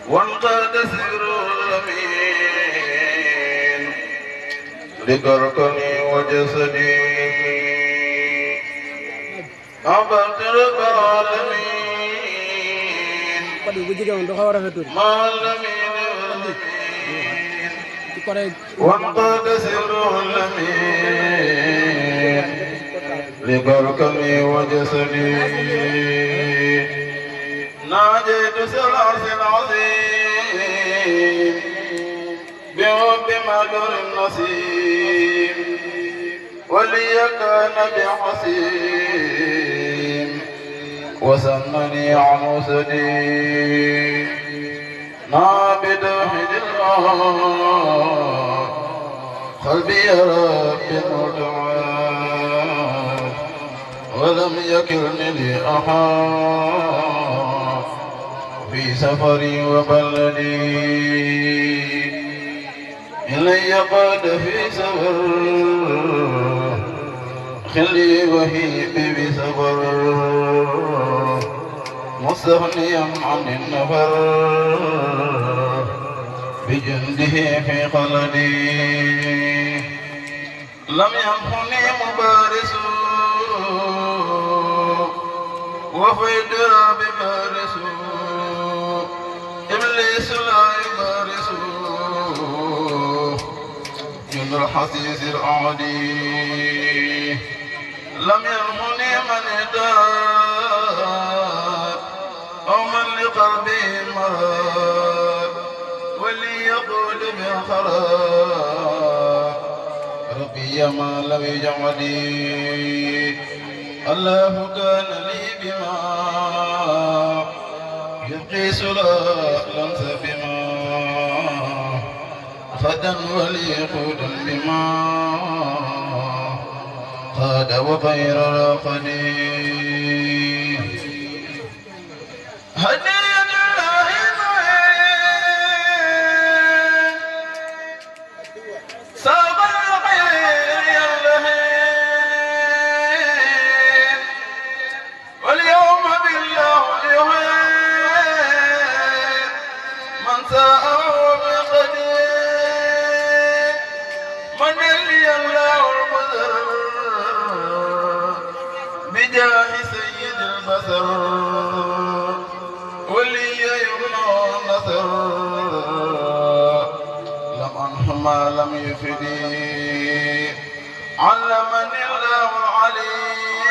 وانقاد سر الأمين لكركني وجسدي عبدت رب العالمين مع الأمين والأمين وانقاد سر الأمين لكركني وجسدي ناجيت سلعس العظيم بحب مدر النسيم ولي كان بحسيم وسمني عن وسدي نابد حج الله قلبي يا رب متعال ولم يكلني لأحد في سفري وبلدي إلي قاد في سفر خلي وهيبي بسفر مستغنيا عن النفر بجنده في خلدي لم ينحني مبارس وفيد راب بارس إبليس لا يبارس من الحسيس الأعدي لم يرمني من إداء أو من لقلبه مراد وليقول بالخراب ربي ما لم يجعلي الله كان لي بما يقيس لا لنس بما خدا ولي خدا بما خاد وخير راقدي هدية الله معين ساق الخير يلهين واليوم بالله يهين من ساء بقدير من لي الله المذر بجاه سيد البصر ولي يمنع النصر لم أنه ما لم يفدي علمني الله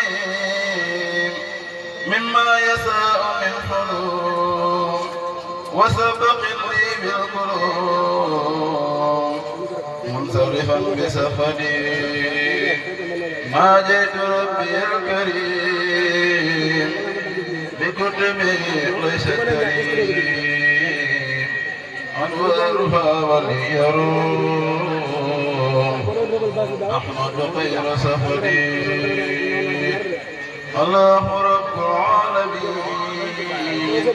العليم مما يساء من حلول وسبق لي بالقلوب منصرفا بسفدي ما جئت ربي الكريم بكتبه ليس كريم أنوارها وليروم أحمد خير سفدي الله رب العالمين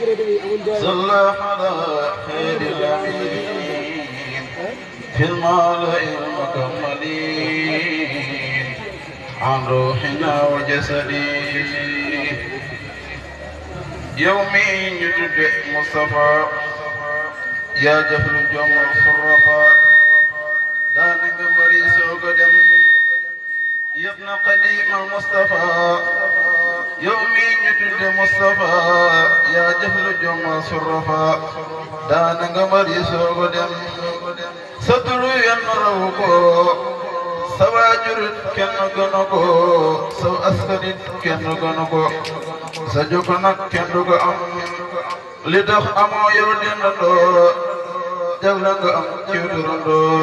صلى على خير الأمين في الملأ المكملين عن روحنا وجسدي يومي يجد مصطفى يا جهل جمع الصرفا دانك مريس وقدم يبن قديم المصطفى يومي يجد مصطفى يا جهل جمع الصرفا دانك مريس وقدم ستر ينروكو سواجرت kenn gënu ko saw askanit kenn gënu ko sa jokk nag kenn du ko am li tax amoo yow dendandoo jagle nga am ci turandoo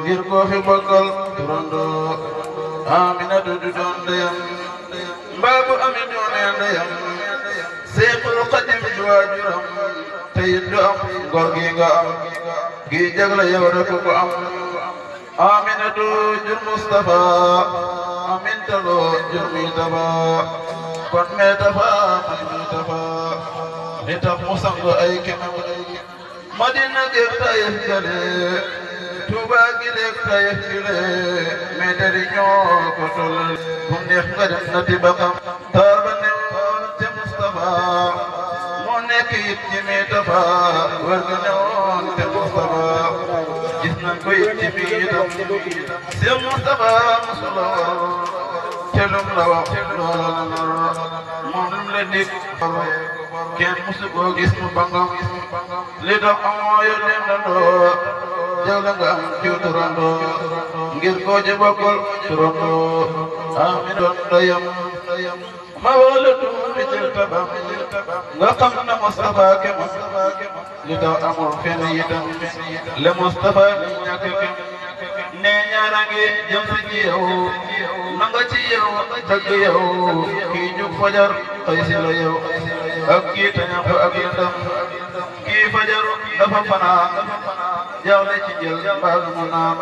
ngir koo fi bokkal turandoo Aminatu du doon ndeyam mbaa bu ami doonee ndeyam Seexul Xadim di waajuram te it du am ngor gi nga am gi jagle yow rek ko am Aminatu jur Mustafa Amintalo jur Mitaba kon Metafa may Metafa li tax mu sang ay kemam Madina géeg Taif gale Tuuba gi léeg Taif gile metari ñoo ko tollal bu neex nga dem na ti ba xam taar ba nekkoon te Mustafa moo nekk kayit ñi mee tafa war nga newoon te Moustapha gis nañ ko it ci biir itam si Moustapha musula te lum la wax loola la nar moom lum la dig kenn musu koo gis mu bangam li tax amoo yo dem la ndoo yow la nga am ci turandoo ngir koo ci bokkul turandoo amin doon dayam ma wala tuuti jël tabam nga xam na Moustapha ke li tax amul fenn itam le Moustapha li ñàkk kem ne ñaara ngi jëm si ci yow na nga ci yow dëgg yow kii jug fajar xëy si la yow ak kii tañax ak lëndëm kii fajaru dafa fanaan jawle ci jël mbaal mu naan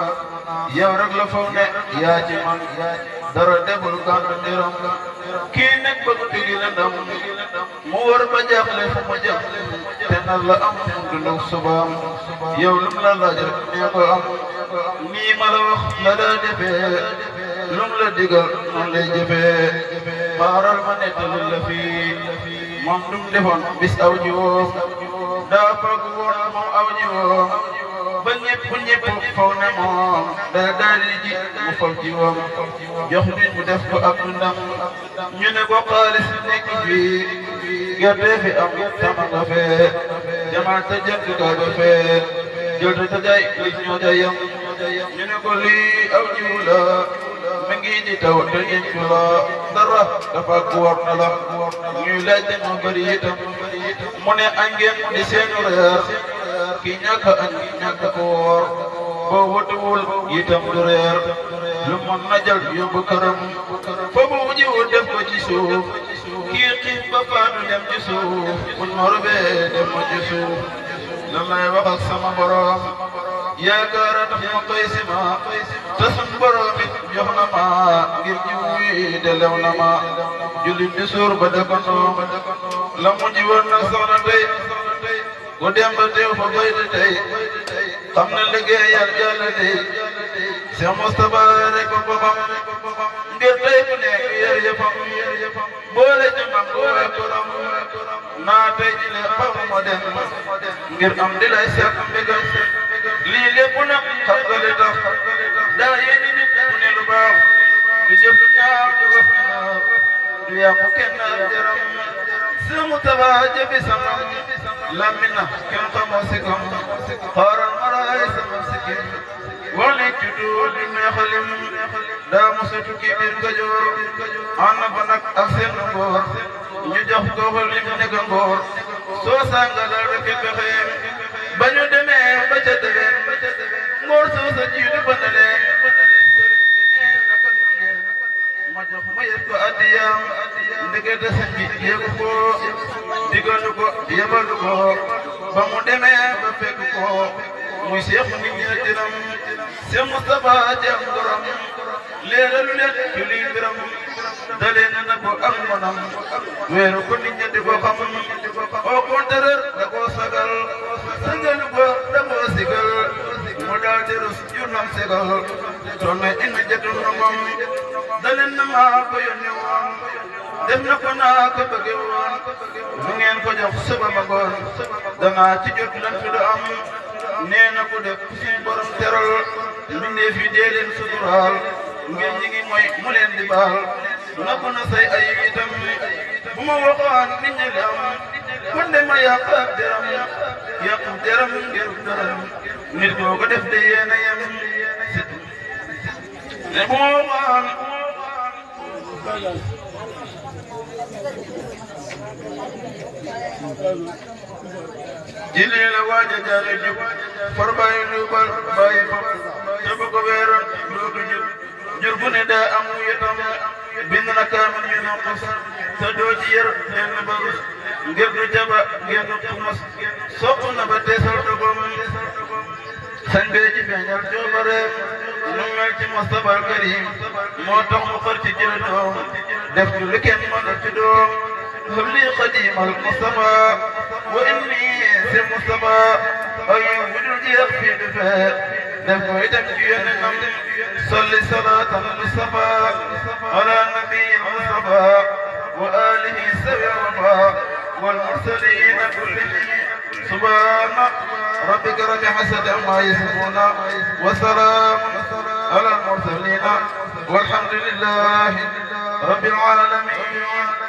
yow rek la faw ne yaa ci man dara deful gàntu ndiram kii nekk ba guddi gi lëndëm mu war ba jaaxle fu mu jëm te nar la am dundug subaam yow lum la laaj rek nee ko am nii ma la wax la daa defee lum la digal noonu lay jëfee baaral ma nettali la fii moom dum defoon bis aw jiwoom daa fag woon moom aw jiwoom ba ñëpp faw ne moom daa daal di ji mu fal jiwoom jox nit mu def ko ab dundam ñu ne ko xaalis nekk fii gerte fi am tama nga fee jamaa ta jënd gaa ba fee jël ta jaay li ñoo jayam ñu ne ko lii aw jiw la mi ngi di taw te ñencu la dara dafa góor na la ñuy laajte ma bëri itam mu ne añ ngeen di seenu reer ki ñàkk añ ñàkk ko woor boo wutuwul itam du reer lu mën na jël yóbbu këram fa bu jiwu def ko ci suuf kii xiif ba faatu dem ci suuf buñ ma robee dem ma ci suuf lan lay wax ak sama borom yaakaar tax ma koy si ma te sun borom it jox na ma ngir jiw yi delew na ma jullit di suur ba dëkkandoo la mu ji woon nag soxna tey ku dem ba teew fa bay de tey xam na liggéeyal Yàlla dey Cheikh Moustapha rek ko boppam ngir tey ku nekk yër yëppam boole ci mam boole koram naa tey ji le xaw ma dem ngir am di lay seet mbégam lii lépp nag xam nga li tax daa yéene nit ku ne lu baax du jëf lu ñaaw du wax ñaaw du yàqu kenn ak jaram Cheikh Moustapha jëfi samam lamina kenn xamoo si kam xaaral maraay sama sikkim wane ci tuur di neexalim daa musa tukki biir Kajoor ànd fa nag ak seen ngóor ñu jox ko fa lim nekk ngóor soo sàngalal rek pexeem ba ñu demee ba ca déwén ngóor soo sa jiitu ba ne leen ma jox ma yet ko addiyaam ndekete sëñ bi yéegu ko digalu ko yebalu ko ba mu demee ba fekk ko muy Cheikh nit ñi tiram Cheikh Moustapha jam ngoram leeralu leen ci luy mbiram dalee na ko ak monam weeru ko nit ñi di ko xam au contraire da koo sagal sangalu ko da koo sigal mu daal di rus jurnam segal toon na indi jëtu ndongom daleen na maa ko yónni woon def na ko naa ko bëgge woon lu ngeen ko jox suba ba ngoon danaa ci jot lan fi du am nee na ku def suñu borom teral mbindeef yi dee leen suturaal ngir ñi ngi mooy mu leen di baal napp na say ayib itam bu ma waxoon nit ñi di am kon de ma yàq ak deram yàqu deram ngir dërëm nit koo ko def de yéen a yem ne bu ma waxoon jili la waaja jaare jub far bàyyi luubal bàyyi fop te bu ko weeroon dootu jur bu ne daa am yetam bind na kaamil ñu na xos te doo ci yër benn barus ngir du jaba ngir du tumas sopp na ba teesal dogom sañ bee ji feeñal coobareem nu mel ci Moustapha al Karim moo tax mu xër ci jële doom def ju lu kenn mënul ci doom habli xadimal Moustapha wa inni si Moustapha ay wudul jeex fii du fee def ko itam ci yónnenam salli salatan Moustapha ala nabi Moustapha wa alihi sawi wafa والمرسلين كلهم سبحان ربك رب العزة عما يصفون وسلام على المرسلين والحمد لله رب العالمين.